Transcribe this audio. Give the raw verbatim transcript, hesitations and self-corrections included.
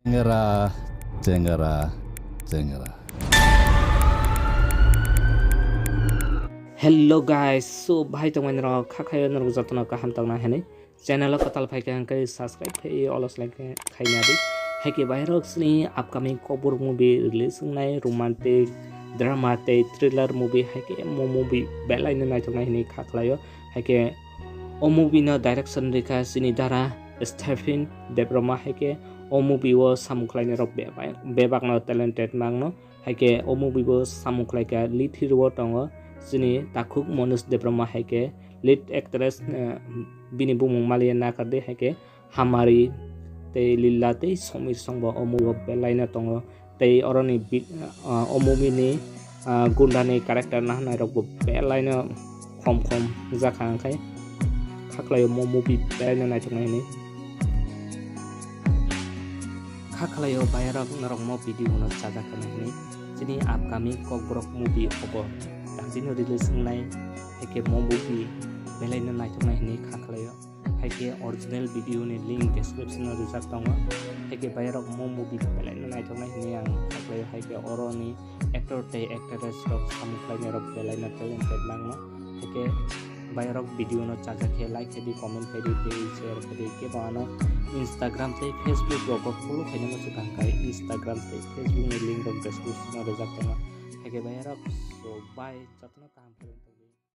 Chengra, chengra, chengra. Hello guys, so bhai tongmani rok khakhayo norok jotono kaham tongna hini channel o kwtal phaikha hwnkhe subscribe khai olos like khaina di. Haikhe bhai rok sini upcoming kokborok movie release wngnai romantic drama tei thriller movie haikhe mo movie belaino naithoknai hini kha khlaio. Haikhe o movie no direction rikha sini dara Stephen Debbarma haikhe o movie o samung khlainai rok bebak no talented mangno. Haikhe o movie bo samung khlaikha lead hero o tongo chini takhuk Manoj Debbarma haikhe lead actress bini bumung maliya nakardi haikhe Hamari tei Lila tei Somir songbo o movie o belaino tongo tei oroni o movie ni gundani character nahanai rokbo belaino khom khom jakha hwnkhe kha khlaio mo movie belaino naithoknai hini. Kha khlaio bayarok norok mo video no chajak hwnwi hini chini upcoming kokborok movie obo daktino release wngnai haikhe mo movie belaino naithoknai hini kha khlaio. Haikhe original video ni link description o rijak tongo. Haikhe bayarok mo movie belaino naithoknai hini ang kha khlaio. Haikhe oroni actor tei actress rok samung khlainai rok belaino talented mangno. Haikhe bayarok video no chajak khe like khaidi, comment khaidi tei share khaidi. Kebo ano Instagram tei Facebook rogo follow khaina muchung kha hwnkhe Instagram tei Facebook ni link rok description o rijak tongo. Haikhe bayarok so bye, jotono kaham khe.